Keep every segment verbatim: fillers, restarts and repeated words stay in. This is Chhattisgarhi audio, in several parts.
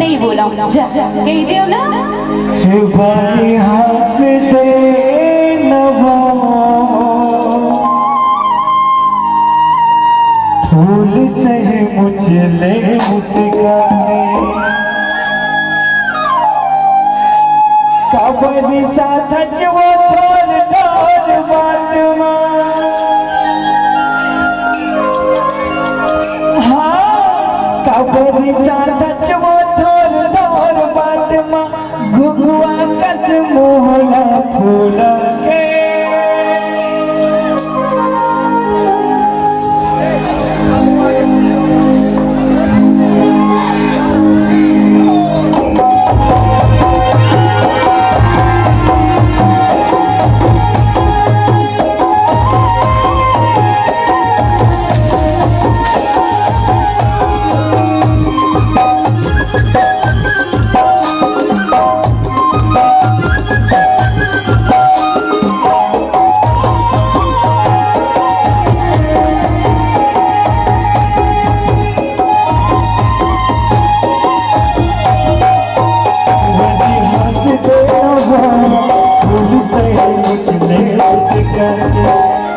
नहीं बोला, जा, कहि देव ना। हे भाई हंस दे नवा, फूल सहे मुचले मुस्काने। काबर साथच वो थोर थोर बात मा। हाँ, काबर साथच वो थोर थोर बात मा। घुघुआ कस मुँह ला फूला के।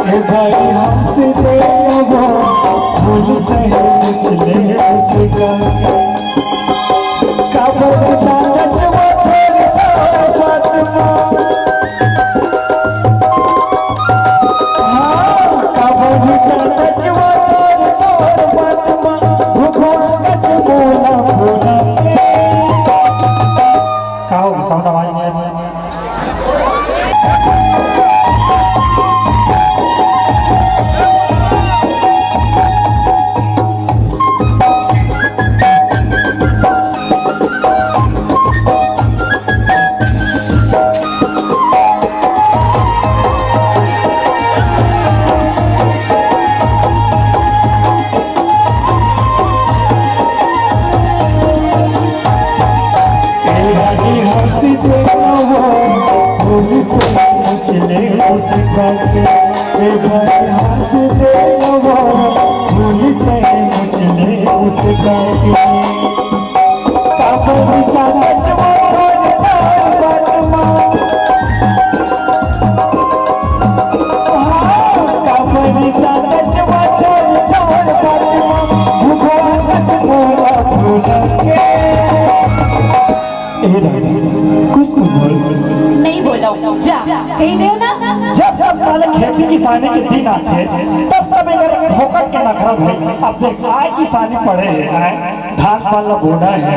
ए भाई हंस दे नवा, फूल सहे मुचले मुस्काने। काबर साथच वो थोर थोर बात मा। हाँ, काबर साथच वो थोर थोर बात मा। घुघुआ कस बोला बोला। का हो, sound आवाज नहीं आती? ए भाई हंस दे नवा, फूल सहे मुचले मुस्काने। ए भाई हंस दे नवा, फूल सहे मुचले मुस्काने। काबर साथच वो थोर थोर बात मा। हाँ, काबर साथच वो थोर थोर बात मा। घुघुआ कस बोला बोला के। ए रानी, कुछ तो बोल। नहीं बोला, जा, कहि देव ना। जब जब साले खेती किसानी के दिन आथे, तब तब एकर फोकट के नखरा भाई। अब देख, आय किसानी पड़े हे, आय धान पान ला बोना हे,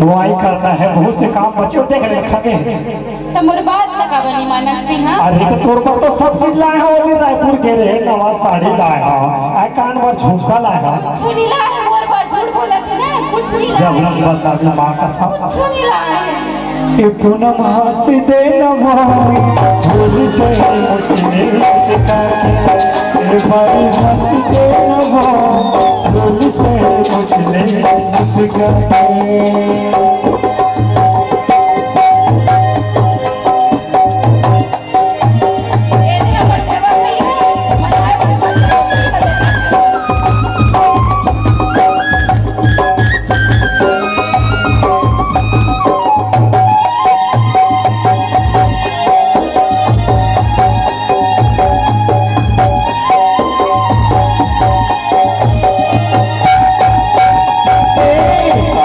बुआई करना हे, बहुत से काम बचे होथे, देख ले, खगे हे। त मोर बात ला काबर नहीं मानस ते, हाँ? अरे, त तोर बर तो सब चीज लाय हंव, ओली रायपुर के रे, नवा साड़ी लाय हंव, आय कान बर झुमका लाय हंव। कुछ नहीं लाय हे, मोर बर झूठ बोलत हे ना, कुछ नहीं लाय हे। जबरन बदनामी, माँ कसम। कुछ नहीं लाय हे। ए पूनम हंस दे नवा, फूल सहे मुचले मुस्काने। ए भाई हंस दे नवा, फूल सहे मुचले मुस्काने।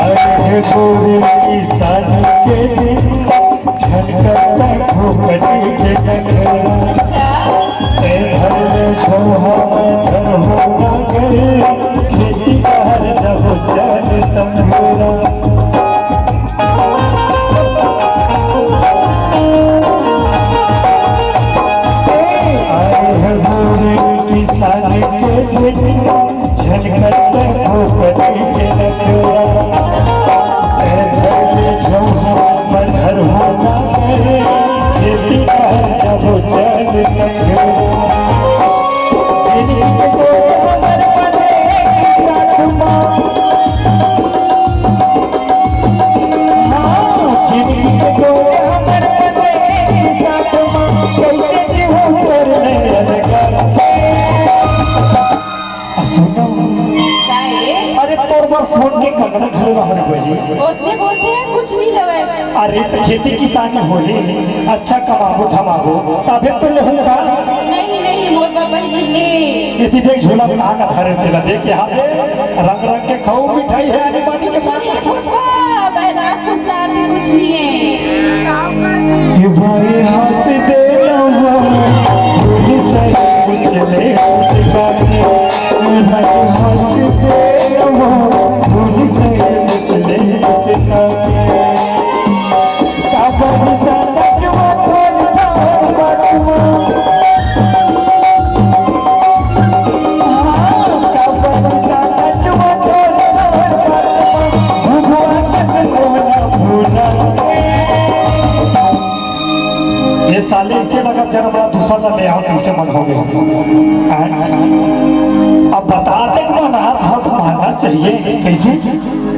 अरे गोरी किसान के दिन, झनकता खोपड़ी के नखरा। ए धर ले झोहा में धर हो ना गए, खेती बाहर जब चल संगोरा। आए हैं गोरे किसान के दिन, झनकत खोपड़ी के नखरा। ए धर ले झोहा में धर हो ना गए, खेती बाहर जब चल संगोरा। जिनके गोरे हमर बने साथ माँ। मोर के कंगना घलो ना हो रे बहिनी। ओसने बोलथे कुछ नहीं लेवय। अरे त खेती किसानी होही, अच्छा कमाबो धमाबो, तभे तो लेहूं का। नहीं, नहीं, मोर बाबा जी ले। ये ती देख झोला में का का धरे तेला देख, यहाँ दे, रंग रंग के खाऊ मिठाई हे, आनी बानी के कुछ नहीं, पुष्पा, बैदा फुसलात कुछ नहीं है। कि भाई हंस दे रवा, भूल सही कुछ ले उसका के। कि भाई हंस दे रवा, भूल सही कुछ ले उसका के। का बनी सा नचवा थोड़ा बचवा। ये साले इसे लगा जरा बड़ा दूसरा ला ले आओ, कैसे मन हो गए। अब बता दे कि मन हाथ हाथ मारना चाहिए, कैसे?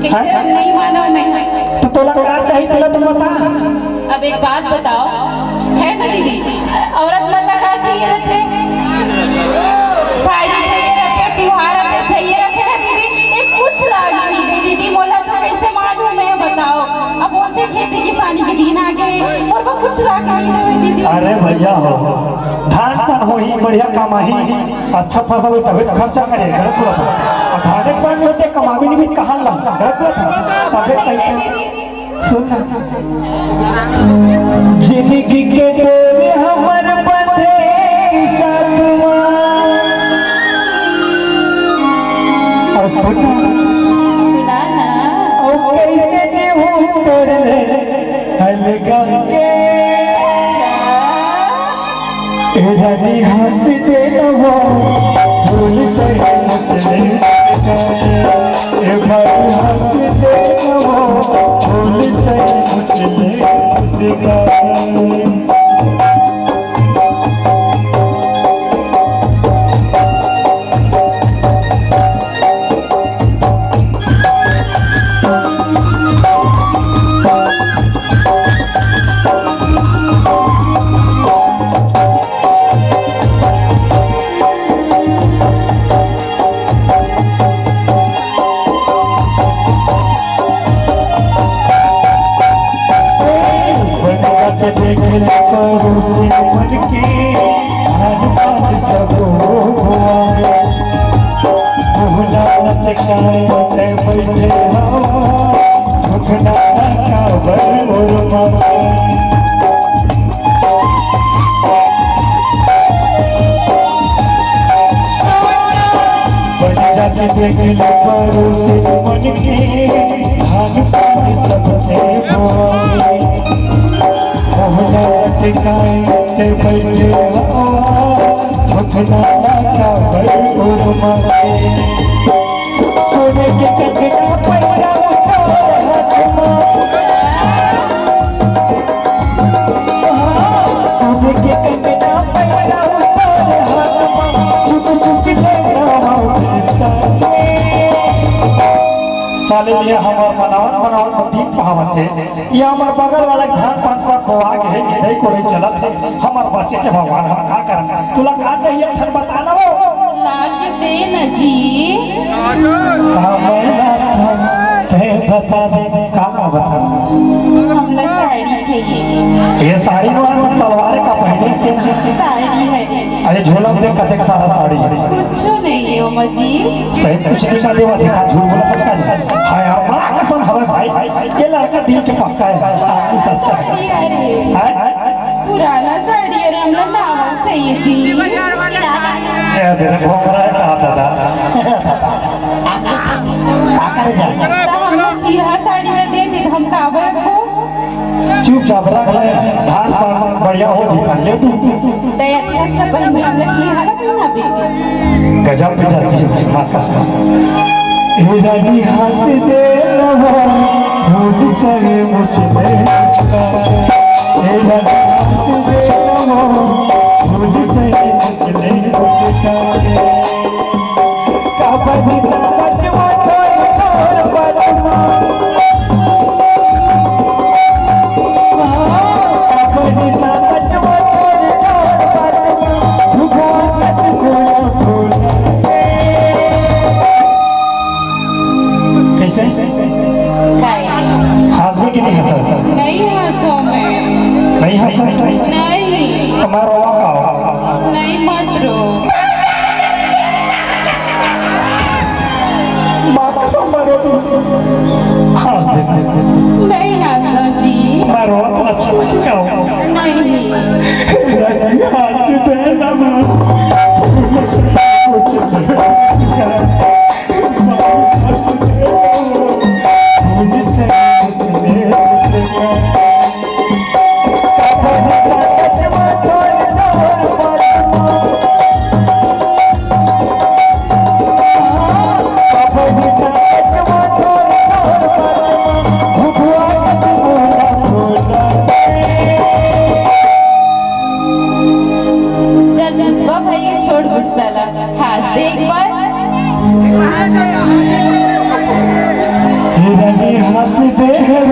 कैसे हम नहीं मानव मैं? तो तोला का चाहिए, तोला तो बता। अब एक बात बताओ, है ना दीदी, औरत मन ला का चाहिए रथे? साड़ी चाहिए रथे, त्योहार आथे, चाहिए रथे ना दीदी। एक कुछ लागे नहीं दीदी, मोला तो कैसे मानूं मैं, बताओ। अब बोलथे खेती किसानी के दिन आ गए, मोर बर कुछ लागे नहीं देवे दीदी। अरे भैया हो, धान पान होही, बढ़िया कमाही, अच्छा फसल होही, तभी तो खर्चा करे, गलत बोला था। और धाने के पान में होते कमावी नहीं भी कहाँ ला, गलत बोला था। तभी कैसे दीदी। सुन ना। जिंदगी के डोर हमर बंधे साथ मा। और सुन ना। सुना ना। और कैसे जीऊं तोरे अलगा के। अच्छा। ए रानी हंस दे नवा, भूल सही मुझ ले। ए भाई हंस दे नवा, भूल सही मुझ ले। बन जाके देख ले पड़ोसी मन के, आज बात सब हो हुआ है। मुहना लटकाए ते बैठे हवा, उठना काबर मोर मांगे। बन जाके देख ले पड़ोसी मन के, धान पान सबके बोए। मोहना लटकाए ते बैठे हवा, उठना काबर मोर मांगे। सोने के कंगना पहिरा उतार हाथ मा। सोने के कंगना पहिरा उतार हाथ मा। चुप चुप ले रहा हूँ। साले ये हमर मनावत मनावत में दीप बहावत हे। ये हमर बगल वाला धान पान सब बोआ के हे, निंदई कोड़ई चलत हे। हमर बचे च भगवान, हम का करन? तुला का चाहिए, एक ठन बता ना वो। ला के दे ना जी। का मैं ना था, ते बता दे, का ना बता? हमला साड़ी चाहिए। ये साड़ी मा सलवार का पहने थे ना? साड़ी है। अरे झोला में देख, कतेक सारा साड़ी है। कुछ नहीं है, ओमा जी। सही कुछ नहीं कर देवा, देखा झूठ बोला, कुछ कर। हाय, हमारा कसम हवे भाई, ये लड़का दिल के पक्का है, आदमी सच्चा है। साड़ी है रे। हैं? पुराना साड़ी है रे, हमला नवा चाहिए जी। ये तेरे घूम रहा है कहाँ दादा? का करे जाए? तो हम लोग चीहा साड़ी में दे दे, हम काबर को? चुपचाप रख ले, धान पान बढ़िया हो जी, ले तू। ते अच्छा अच्छा पहन, हमला चीहा ला पहनाबे। गजब पे जाती है भाई, माँ कसम। ए रानी हंस दे रहा, भूल सही मुझ ले उसका। ए रानी हंस दे रहा, भूल सही मुझ ले उसका। काय? हंसबे कि नहीं हंसस? नहीं हंसों मैं। नहीं हंसस? नहीं। तो मैं रोवा का? नहीं, मत रो। माँ कसम, मैं रो तू। हंस दे। नहीं हंसो जी। मैं रोवा तो अच्छा लगे क्या? नहीं। हंस दे ना माँ। चल, पुष्पा भैया, छोड़ गुस्सा ला। हंस दे एक बार। रानी हंस दे।